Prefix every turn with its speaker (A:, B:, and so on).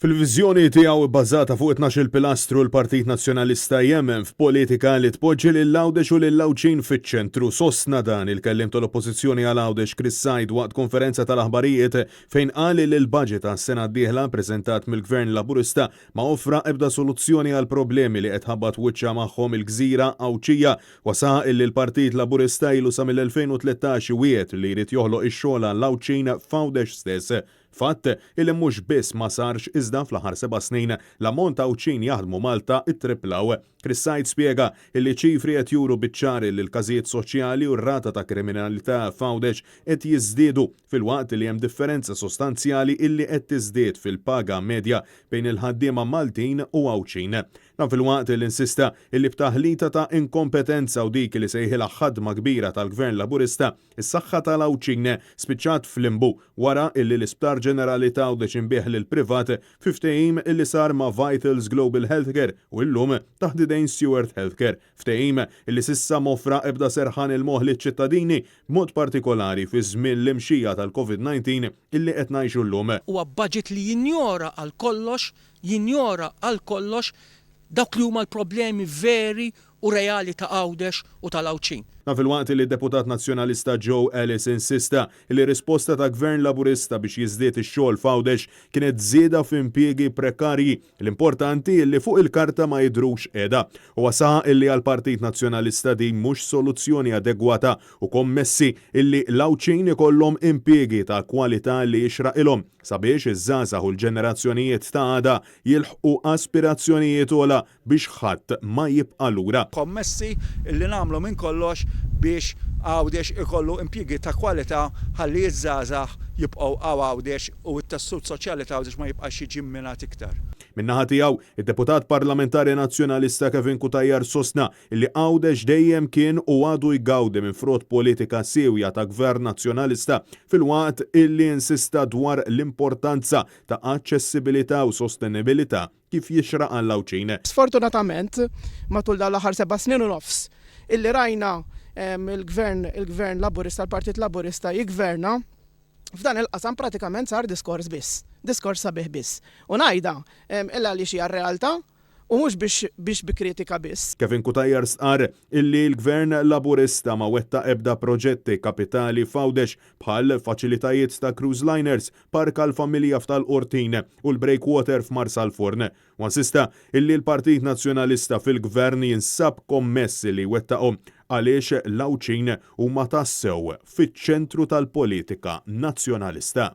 A: Fil-viżjoni tiegħu bbażata fuq it-tnax-il pilastru l-Partit Nazzjonalista jemmen f'politika li tpoġġi lil Għawdex u lill-Għawdxin fiċ-ċentru. Sostna dan il-kelliem tal-Oppożizzjoni għal Għawdex Chris Said waqt konferenza tal-aħbarijiet fejn qal li l-budget għas-sena d-dieħla ppreżentat mill-Gvern Laburista ma offra ebda soluzzjoni għall-problemi li qed tħabbat wiċċha magħhom il-gżira Għawdxija. Huwa saħaq illi l-Partit Laburista ilu sa mill-2013 iwiegħed li jrid joħloq ix-xogħol għall-Għawdxin f'Għawdex stess. Fatt illi mhux biss ma sarx iżda fl-aħħar seba' snin l-ammont ta' Għawdxin jaħdmu Malta ttriplaw. Chris Said spjega illi ċifri qed juru biċ-ċar illi l-każijiet soċjali u r-rata ta' kriminalità f'Għawdex qed jiżdiedu filwaqt li hemm differenza sostanzjali illi qed tiżdied fil-paga medja bejn il-ħaddiema Maltin u Għawdxin. Dan filwaqt li insista illi b'taħlita ta' inkompetenza u dik li sejħilha ħadma kbira tal-Gvern Laburista, is-saħħa tal-Għawdxin spiċċat f'limbu wara illi l-Isptar Ġenerali t'Għawdex inbiegħ lill-privat fi ftehim illi sar ma' Vitals Global Healthcare u illum taħt idejn Steward Healthcare, ftehim illi s'issa m'offra ebda serħan il-moħħ liċ-ċittadini b'mod partikolari fi żmien l-imxija tal-Covid 19 illi qed ngħixu llum.
B: Huwa budget li jinjora għal kollox, jinjora għal kollox dawk li huma l-problemi veri u reali ta' Għawdex u tal-Għawdxin.
A: Dan filwaqt li d-Deputat Nazzjonalista Joe Ellis insista li r-risposta ta' Gvern Laburista biex jiżdied ix-xogħol f'Għawdex kienet żieda f'impjiegi prekarji. L-importanti li fuq il-karta ma jidhrux qiegħda. Huwa saħaq illi għall-Partit Nazzjonalista din mhux soluzzjoni adegwata u kommessi illi l-Għawdxin ikollhom impiegi ta' kwalità li jixraqilhom sabiex iż-żgħażagħ u l-ġenerazzjonijiet ta' għada jilħqu aspirazzjonijiet ogħla biex ħadd ma jibqa' lura.
C: Kommessi illi nagħmlu minn kollox biex Għawdex ikollu impjiegi ta' kwalità ħalli ż-żgħażagħ jibqgħu hawn Għawdex u t-tessut soċjali ta' Għawdex ma jibqax jiġi mminat iktar.
A: Min-naħa tiegħu, id-Deputat Parlamentari Nazzjonalista Kevin Cutajar sostna li Għawdex dejjem kien u għadu jgawdi minn frott politika siewja ta' Gvern Nazzjonalista filwaqt illi insista dwar l-importanza ta' aċċessibilità u sostenibilità kif jixraq għall-Għawdxin.
D: Sfortunatament, matul dawn l-aħħar seba' snin u nofs illi rajna l-Gvern, il-Gvern Laburista, l-Partit Laburista jiggverna, f'dan il-qasam pratikament sar diskors biss, diskors sabiħ biss. U ngħidha illa għaliex hija r-realtà u mhux biex biex bi kritika biss.
A: Kevin Cutajar stqarr illi l-Gvern Laburista ma wettaq ebda proġetti kapitali f'Għawdex bħal faċilitajiet ta' cruise liners, park għall-familja f'Tal-Qortin u l-breakwater f'Marsalforn. Huwa insista illi l-Partit Nazzjonalista fil-Gvern jinsab kommess li jwettaqhom għaliex l-Għawdxin huma tassew fiċ-ċentru tal-politika Nazzjonalista.